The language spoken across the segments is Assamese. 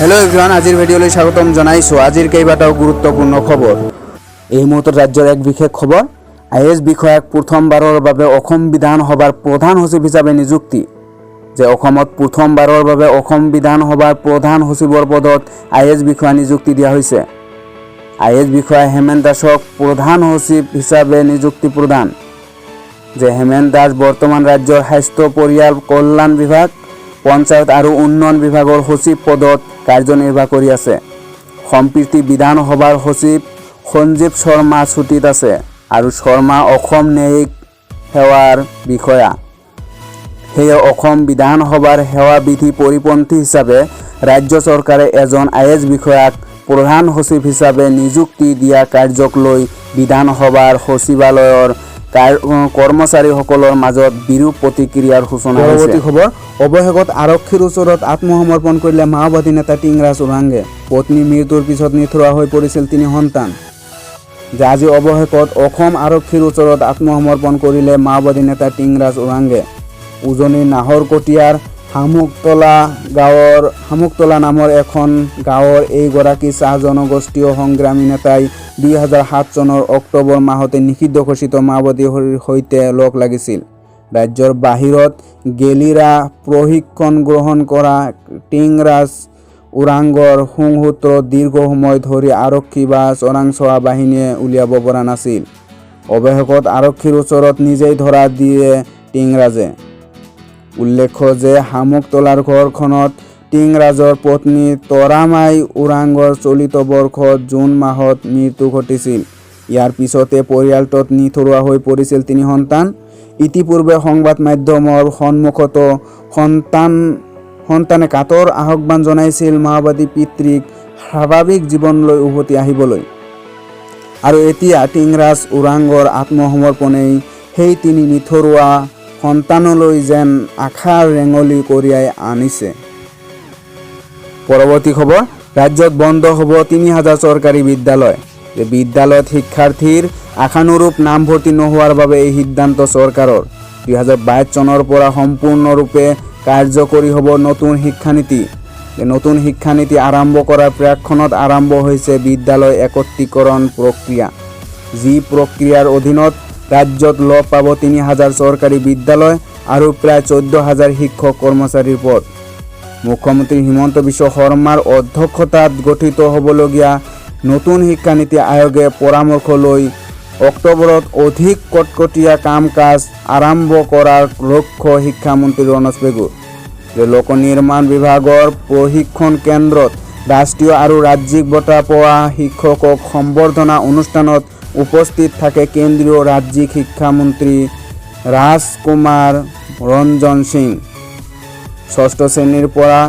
হেল্ল' এভৰিৱান, আজিৰ ভিডিঅ'লৈ স্বাগতম জনাইছোঁ। আজিৰ কেইবাটাও গুৰুত্বপূৰ্ণ খবৰ। এই মুহূৰ্তত ৰাজ্যৰ এক বিশেষ খবৰ। আইএএছ বিষয়াক প্ৰথমবাৰৰ বাবে অসম বিধানসভাৰ প্ৰধান সচিব হিচাপে নিযুক্তি। যে অসমত প্ৰথমবাৰৰ বাবে অসম বিধানসভাৰ প্ৰধান সচিবৰ পদত আইএএছ বিষয়া নিযুক্তি দিয়া হৈছে। আইএএছ বিষয়া হেমেন দাসক প্ৰধান সচিব হিচাপে নিযুক্তি প্ৰদান। যে হেমেন দাস বৰ্তমান ৰাজ্যৰ স্বাস্থ্য, পৰিয়াল কল্যাণ বিভাগ, পঞ্চায়ত আৰু উন্নয়ন বিভাগৰ সচিব পদত কাৰ্যনিৰ্বাহ কৰি আছে। সম্প্ৰতি বিধানসভাৰ সচিব সঞ্জীৱ শৰ্মা ছুটীত আছে আৰু শৰ্মা অসম ন্যায়িক সেৱাৰ বিষয়া। সেয়ে অসম বিধানসভাৰ সেৱা বিধি পৰিপন্থী হিচাপে ৰাজ্য চৰকাৰে এজন আইএএছ বিষয়াক প্ৰধান সচিব হিচাপে নিযুক্তি দিয়া কাৰ্যক লৈ বিধানসভাৰ সচিবালয়ৰ কৰ্মচাৰীসকলৰ মাজত বিৰূপ প্ৰতিক্ৰিয়াৰ সূচনা হৈছে। পৰৱৰ্তী খবৰ। অৱশেষত আৰক্ষীৰ ওচৰত আত্মসমৰ্পণ কৰিলে মাওবাদী নেতা টিংৰাজ ওৰাংগে। পত্নী মৃত্যুৰ পিছত নিথৰুৱা হৈ পৰিছিল তিনি সন্তান। যে আজি অৱশেষত অসম আৰক্ষীৰ ওচৰত আত্মসমৰ্পণ কৰিলে মাওবাদী নেতা টিংৰাজ ওৰাংগে। উজনিৰ নাহৰকটীয়াৰ শামুকতলা গাঁৱৰ শামুকতলা নামৰ এখন গাঁৱৰ এইগৰাকী চাহ জনগোষ্ঠীয় সংগ্ৰামী নেতাই 2007 চনৰ অক্টোবৰ মাহতে নিষিদ্ধ ঘোষিত মাওবাদীৰ সৈতে লগ লাগিছিল। ৰাজ্যৰ বাহিৰত গেৰিলা প্ৰশিক্ষণ গ্ৰহণ কৰা টিংৰাজ ওৰাংগৰ শুংসূত্ৰ দীৰ্ঘ সময় ধৰি আৰক্ষী বা চোৰাংচোৱা বাহিনীয়ে উলিয়াব পৰা নাছিল। অৱশেষত আৰক্ষীৰ ওচৰত নিজেই ধৰা দিয়ে টিংৰাজে। উল্লেখ্য যে শামুকতলাৰ ঘৰখনত টিংৰাজৰ পত্নী তৰামাই ওৰাংৰ চলিত বৰ্ষত জুন মাহত মৃত্যু ঘটিছিল। ইয়াৰ পিছতে পৰিয়ালটোত নিথৰুৱা হৈ পৰিছিল তিনি সন্তান। ইতিপূৰ্বে সংবাদ মাধ্যমৰ সন্মুখতো সন্তানে কাতৰ আহ্বান জনাইছিল মাওবাদী পিতৃক স্বাভাৱিক জীৱনলৈ উভতি আহিবলৈ। আৰু এতিয়া টিংৰাজ ওৰাংৰ আত্মসমৰ্পণেই সেই তিনি নিথৰুৱা সন্তানলৈ যেন আশাৰ ৰেঙনি কঢ়িয়াই আনিছে। পৰৱৰ্তী খবৰ। ৰাজ্যত বন্ধ হ'ব 3000 চৰকাৰী বিদ্যালয়। যে বিদ্যালয়ত শিক্ষাৰ্থীৰ আশানুৰূপ নামভৰ্তি নোহোৱাৰ বাবে এই সিদ্ধান্ত চৰকাৰৰ। 2022 চনৰ পৰা সম্পূৰ্ণৰূপে কাৰ্যকৰী হ'ব নতুন শিক্ষানীতি। যে নতুন শিক্ষানীতি আৰম্ভ কৰাৰ প্ৰাকক্ষণত আৰম্ভ হৈছে বিদ্যালয় একত্ৰীকৰণ প্ৰক্ৰিয়া। যি প্ৰক্ৰিয়াৰ অধীনত ৰাজ্যত লোপ পাব 3000 চৰকাৰী বিদ্যালয় আৰু প্ৰায় 14,000 শিক্ষক কৰ্মচাৰীৰ পদ। মুখ্যমন্ত্ৰী হিমন্ত বিশ্ব শৰ্মাৰ অধ্যক্ষতাত গঠিত হ'বলগীয়া নতুন শিক্ষানীতি আয়োগে পৰামৰ্শ লৈ অক্টোবৰত অধিক কটকটীয়া কাম কাজ আৰম্ভ কৰাৰ লক্ষ্য শিক্ষামন্ত্ৰী ৰণোজ পেগুৰ। যে লোক নিৰ্মাণ বিভাগৰ প্ৰশিক্ষণ কেন্দ্ৰত ৰাষ্ট্ৰীয় আৰু ৰাজ্যিক বঁটা পোৱা শিক্ষকক সম্বৰ্ধনা অনুষ্ঠানত উপস্থিত থাকে কেন্দ্ৰীয় ৰাজ্যিক শিক্ষামন্ত্ৰী ৰাজকুমাৰ ৰঞ্জন সিং। ষষ্ঠ শ্ৰেণীৰ পৰা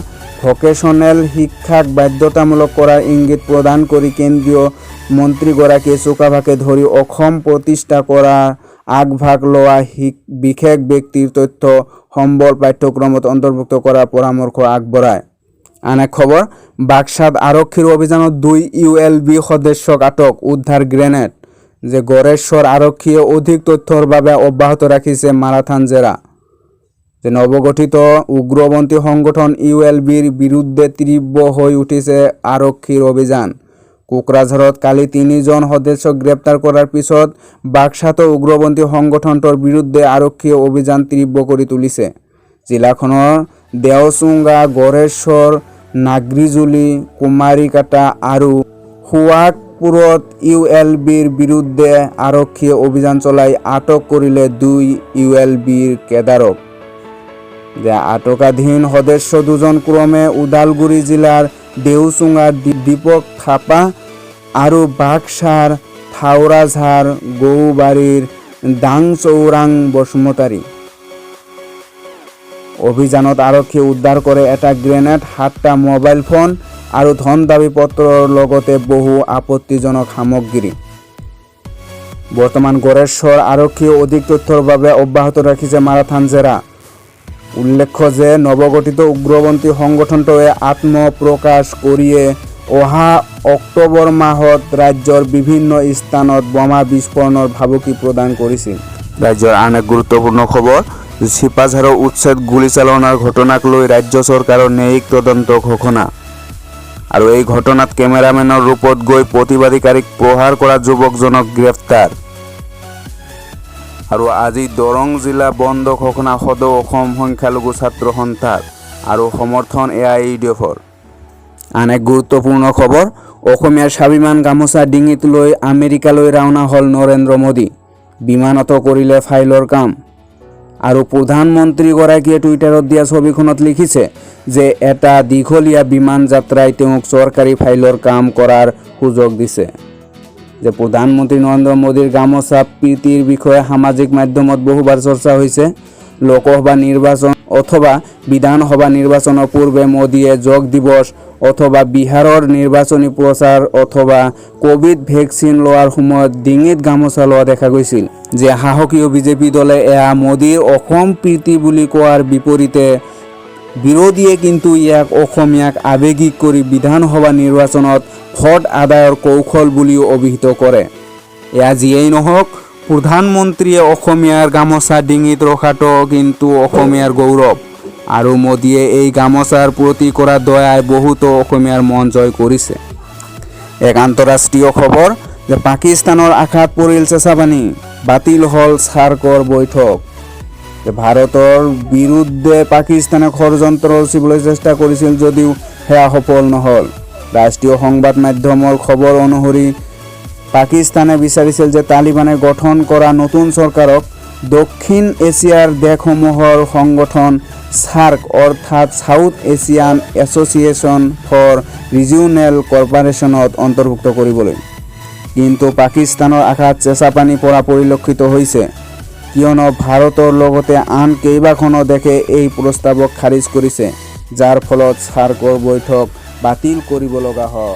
ভকেশনেল শিক্ষাক বাধ্যতামূলক কৰাৰ ইংগিত প্ৰদান কৰি কেন্দ্ৰীয় মন্ত্ৰীগৰাকীয়ে চুকাফাকে ধৰি অসম প্ৰতিষ্ঠা কৰাৰ আগভাগ লোৱা বিশেষ ব্যক্তিৰ তথ্য সম্বল পাঠ্যক্ৰমত অন্তৰ্ভুক্ত কৰাৰ পৰামৰ্শ আগবঢ়ায়। আন এক খবৰ। বাক্সাত আৰক্ষীৰ অভিযানত দুই ইউএলবি সদস্যক আটক, উদ্ধাৰ গ্ৰেনেড। যে গড়েশ্বৰ আৰক্ষীয়ে অধিক তথ্যৰ বাবে অব্যাহত ৰাখিছে মাৰাথান জেৰা। যে নৱগঠিত উগ্ৰপন্থী সংগঠন ইউএলবিৰ বিৰুদ্ধে তীব্ৰ হৈ উঠিছে আৰক্ষীৰ অভিযান। কোকৰাঝাৰত কালি তিনিজন সদস্যক গ্ৰেপ্তাৰ কৰাৰ পিছত বাক্সাতো উগ্ৰপন্থী সংগঠনটোৰ বিৰুদ্ধে আৰক্ষীয়ে অভিযান তীব্ৰ কৰি তুলিছে। জিলাখনৰ দেওচুঙা, গড়েশ্বৰ, নাগ্ৰীজুলি, কুমাৰীকাটা আৰু সুৱাগপুৰত ইউএলবিৰ বিৰুদ্ধে আৰক্ষীয়ে অভিযান চলাই আটক কৰিলে দুই ইউএলবিৰ কেডাৰক। যে আটকাধীন সদস্য দুজন ক্ৰমে ওদালগুৰি জিলাৰ দেওচুঙাৰ দীপক থাপা আৰু বাক্সাৰ থাওৰাঝাৰ গৌবাৰীৰ দাংচৌৰাং বসুমতাৰী। অভিযানত আৰক্ষীয়ে উদ্ধাৰ কৰে এটা গ্ৰেনেড, সাতটা মোবাইল ফোন আৰু ধন দাবী পত্ৰৰ লগতে বহু আপত্তিজনক সামগ্ৰী। বৰ্তমান গড়েশ্বৰ আৰক্ষীয়ে অধিক তথ্যৰ বাবে অব্যাহত ৰাখিছে মাৰাথান জেৰা। উল্লেখ্য যে নৱগঠিত উগ্ৰপন্থী সংগঠনটোৱে আত্মপ্ৰকাশ কৰিয়ে অহা অক্টোবৰ মাহত ৰাজ্যৰ বিভিন্ন স্থানত বোমা বিস্ফোৰণৰ ভাবুকি প্ৰদান কৰিছিল। ৰাজ্যৰ আন এক গুৰুত্বপূৰ্ণ খবৰ। ছিপাঝাৰৰ উচ্ছেদ গুলীচালনাৰ ঘটনাক লৈ ৰাজ্য চৰকাৰৰ ন্যায়িক তদন্ত ঘোষণা। আৰু এই ঘটনাত কেমেৰামেনৰ ৰূপত গৈ প্ৰতিবাদীকাৰীক প্ৰহাৰ কৰা যুৱকজনক গ্ৰেপ্তাৰ। আৰু আজি দৰং জিলা বন্ধ ঘোষণা সদৌ অসম সংখ্যালঘু ছাত্ৰ সন্থাৰ আৰু সমৰ্থন এআইইউডিএফৰ। আন এক গুৰুত্বপূৰ্ণ খবৰ, অসমীয়াৰ স্বাভিমান গামোচা ডিঙিত লৈ আমেৰিকালৈ ৰাওনা হ'ল নৰেন্দ্ৰ মোদী। বিমানতো কৰিলে ফাইলৰ কাম। আৰু প্ৰধানমন্ত্ৰীগৰাকীয়ে টুইটাৰত দিয়া ছবিখনত লিখিছে যে এটা দীঘলীয়া বিমান যাত্ৰাই তেওঁক চৰকাৰী ফাইলৰ কাম কৰাৰ সুযোগ দিছে। যে প্ৰধানমন্ত্ৰী নৰেন্দ্ৰ মোদীৰ গামোচা প্ৰীতিৰ বিষয়ে সামাজিক মাধ্যমত বহুবাৰ চৰ্চা হৈছে। লোকসভা নিৰ্বাচন অথবা বিধানসভা নিৰ্বাচনৰ পূৰ্বে মোদীয়ে যোগ দিৱস অথবা বিহাৰৰ নিৰ্বাচনী প্ৰচাৰ অথবা ক'ভিড ভেকচিন লোৱাৰ সময়ত ডিঙিত গামোচা লোৱা দেখা গৈছিল। যে শাসকীয় বিজেপি দলে এয়া মোদীৰ অসম প্ৰীতি বুলি কোৱাৰ বিপৰীতে বিৰোধীয়ে কিন্তু ইয়াক অসমীয়াক আৱেগিক কৰি বিধানসভা নিৰ্বাচনত ভোট আদায়ৰ কৌশল বুলিও অভিহিত কৰে। এয়া যিয়েই নহওক, প্ৰধানমন্ত্ৰীয়ে অসমীয়াৰ গামোচা ডিঙিত ৰখাটো কিন্তু অসমীয়াৰ গৌৰৱ আৰু মোদীয়ে এই গামোচাৰ প্ৰতি কৰা দয়াই বহুতো অসমীয়াৰ মন জয় কৰিছে। এক আন্তঃৰাষ্ট্ৰীয় খবৰ যে পাকিস্তানৰ আশাত পৰিল চেঁচাপানী, বাতিল হ'ল ছাৰ্কৰ বৈঠক। যে ভাৰতৰ বিৰুদ্ধে পাকিস্তানে ষড়যন্ত্ৰ ৰচিবলৈ চেষ্টা কৰিছিল যদিও সেয়া সফল নহ'ল। ৰাষ্ট্ৰীয় সংবাদ মাধ্যমৰ খবৰ অনুসৰি পাকিস্তানে বিচাৰিছিল যে তালিবানে গঠন কৰা নতুন চৰকাৰক দক্ষিণ এছিয়াৰ দেশসমূহৰ সংগঠন ছাৰ্ক অৰ্থাৎ south Asian association for regional কৰ্পাৰেশ্যনত অন্তৰ্ভুক্ত কৰিবলৈ। কিন্তু পাকিস্তানৰ আশাত চেঁচাপানী পৰা পৰিলক্ষিত হৈছে, কিয়নো ভাৰতৰ লগতে আন কেইবাখনো দেশে এই প্ৰস্তাৱক খাৰিজ কৰিছে, যাৰ ফলত ছাৰ্কৰ বৈঠক বাতিল কৰিব লগা হয়।